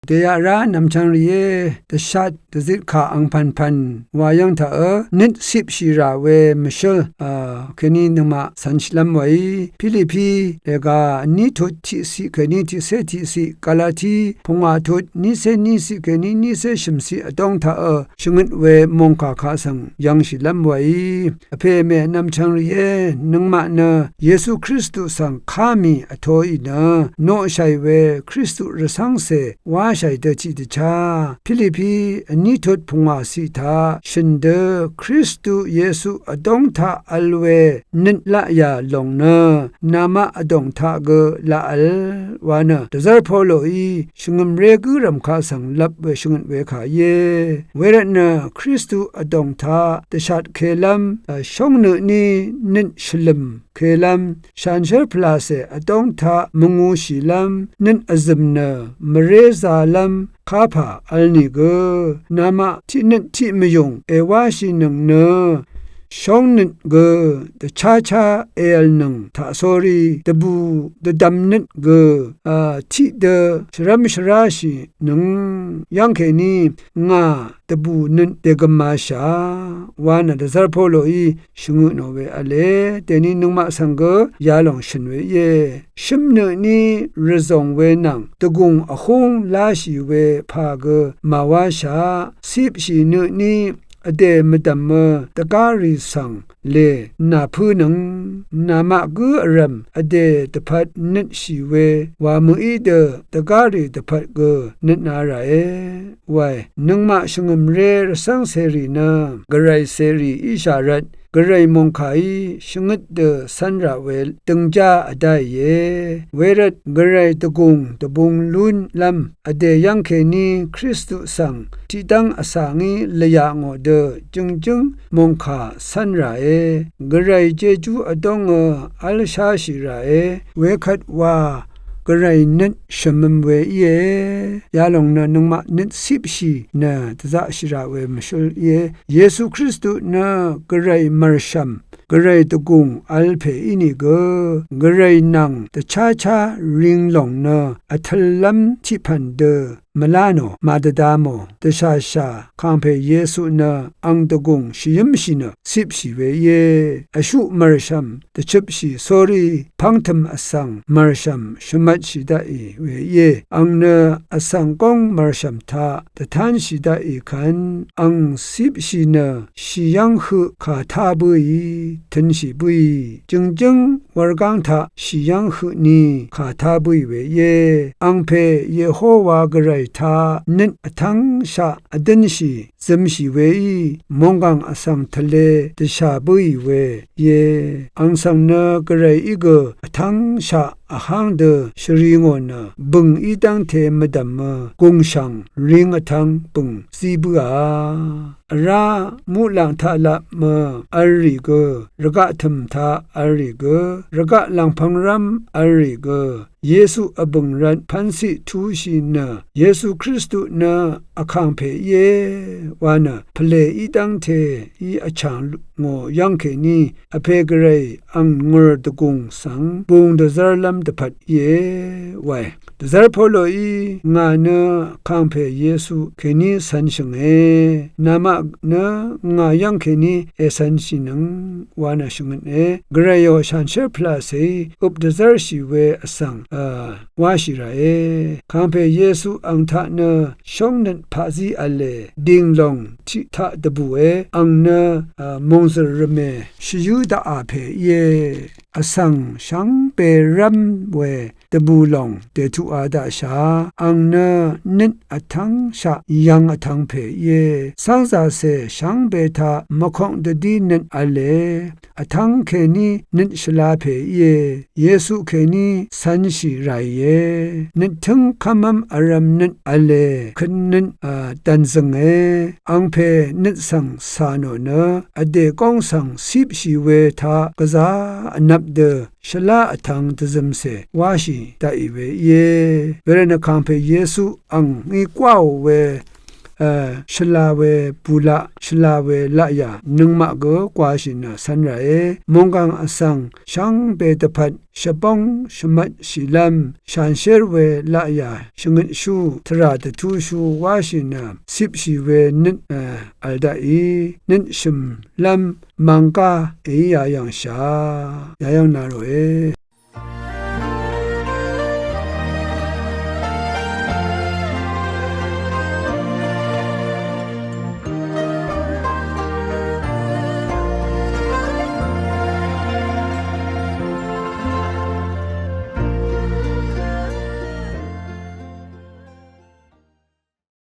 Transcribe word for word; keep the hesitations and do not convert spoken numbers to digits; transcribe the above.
Dèyaq rá nv̀mchvng rìé, dvshat dvzitkà angpv̀npv̀n wa yv́ng taqø nøt cipshì rà we mvshǿl, a, kèní nøngmaq cv̄nshìlv́m weí, Pilipi lèga vní tut tiqciq kèní tiqcé tiqciq, Galati pungwà tut nícé níciq kèní nícé shø̀mciq vdóng taqø shvngøt we mòngkà kaq svng yv̄ngshìlv́m weí, vpè mè nv̀mchvng rìé, nøngmaq nø Yesu Kristu svng ká mì vtoì nø noqshàì we Kristu rvcv́ngcè wáshàì dø tiqdvchá Pilipi vní tut pungwàciq taq shø̀n dø Kristu Yesu vdóng taq vl we nøt laqyà lòng nø namaq vdòng taq gø laq vl wa nø dvzv́r Poloí shvngø̀mré gǿrv̀m kaq svng lvp we shvngøt we kà íe. Wervtnø Kristu vdòng taq dvshatkelv́m, shóngnø tní nøt shvlø̀mkelv́m, shanshér pvlàcè vdóng taq mvngūshìlv́m, nøt vzø̀m nø mvrézālv́m kapà vl nìgø, namaq tiqnøt tiqmvyùng èwáshìnøng nø shóngnøt gø dvcháchá èv̀lnøng taqsórí dvbù dvdvmnøt gø, a, tiqdø shvrv́m shvráshìnøng yv́ngkèní ngà dvbù nøt dègømashà wa nø dvzv́r Poloí shvngø tnò we v̄le. Dèní nøngmaq svng gø yalòng shø̀n we íe. Shǿmnø tní rvzòng we nvng dvgùng vhúng láshì we pà gø màwáshaq, cipshì nø tní vdè mvdv̀mø dvgárì svng lè nàpǿnøng, namaq gǿ vrv̀m vdè dvpvt nøtshì we wà mø̀í dø dvgárì dvpvt gø nøtna ràe. Wae, nøngmaq shvngø̀mré rvcv́ngcèrì nø gvray cèrì íshà rvt, gvray mòngkàí shvngøt dø cv́nrà we døngjá vdáìe. Wervt gvray dvgùng dvbung lúnlv́m vdè yv́ngkèní Kristu svng tiqdv́ng vsa ngí lvyà ngò dø jø̀ngjǿng mòngkà cv́nràe. Gvray jejú vdóngø v́lsháshì ràe. Wekvt wa gvray nøt shvmøm we íe. Yalòng nø nøngmaq nøt cipshì nø dvzaqshì rà we mvshǿl íe. Yesu Kristu nø gvray mv̀rshv̀m, gvray dvgùng vl pè ínìgø, gvray nvng dvcháchá ring lòng nø vtøllv́m tiqpv̀n dø mvlá nò, màdvda mò, dvshàshà kàngpè Yesu nø ang dvgùng shvyǿmshì nø cipshì we íe. Vshuq mv̀rshv̀m dvchøpshì sórí pv́ngtø̀m vsvng mv̀rshv̀m shvmvtshì daqì we íe. Ang nø vsvng góng mv̀rshv̀m taq dvtánshì daqì kvn ang cipshì nø shì yv́ng høq kà tá bǿì, tø̄nshì bǿì, jø̀ngjǿng wurgáng taq shì yv́ng høq ni kà tá bǿì we íe. Angpè Yehowa gvray taq nøt vtv́ngshaq vdǿnshì zømshì weí mònggàng vsvng tvlē dvshà bǿì we íe. Ang svng nø gvrayí gø vtv́ngshaq vháng dø shvrì ngò nø bø̀ng í dv́ngte mvdv̀mø gùngshv̀ng ring vtv́ng bø̀ng zí bǿà. Vrá muqlàng taq lapmø v̄l rì gø, rvgaq tø̀m taq v̄l rì gø, rvgaq lv̀ngpv̄ng rv́m v̄l rì gø, Yesu vbø̀ng rvt pv́n ciq túshì nø Yesu Kristu nø vkàngpè íe wa nø pvlè í dv́ngte í vchàng ngò yv́ng kèní vpè gvray ang ngø̀r dvgùng svng bung dvzv́rlv́m dvpvt íe wae. Dvzv́r Poloí ngà nø kàngpè Yesu kèní cv̄nshø̀nge, namaq nø ngà yv́ng kèní ècv̄nshìnøng wa nø shvngøtne. Gvrayò shanshér pvlàcèí øp dvzv́rshì we vsvng, a, wáshì ràe. Kàngpè Yesu ang taq nø shóngnøt paqzí v̄le, dìng lòng tiq taq dvbùe, ang nø, a, mòngzø̀r rvmè shvyǿ daqà pè íe. Vsvng shvngbe rv́m we dvbù lòng dètuqa daqshà, ang nø nøt vtv́ngshaq yv̄ng vtv̄ng pè íe. Cv́ngzàcè shvngbe taq mvkok dvdí nøt v̄le, vtv́ng kèní nøt shvla pè íe. Yesu kèní cv̄nshì ràìe. Nøttǿng kv́mv́m vrv̄m nøt v̄le, køt nøt, a, dv̀nzø̀nge. Angpè nøt svng cà nò nø vdè góng svng cipshì we taq gvzá vnvp dø shvlá vtv̄ng dvzømcè wáshì daqì we íe. Wervtnø kàngpè Yesu ang ngí gwáò we, shvla we bulaq, shvla we laqyà nøngmaq gø gwáshì nø cv̄n ràe. Mònggàng vsvng shvngbe dvpvt shvbóng shvmvtshìlv́m, shanshér we laqyà shvngøtshú, tvrà dvtúshú wáshì nø cipshì we nøt vl daqì. Nøt shø̀mlv́m mv̀nggá èí yayv̀ngshà, yayv̀ng nà ròe.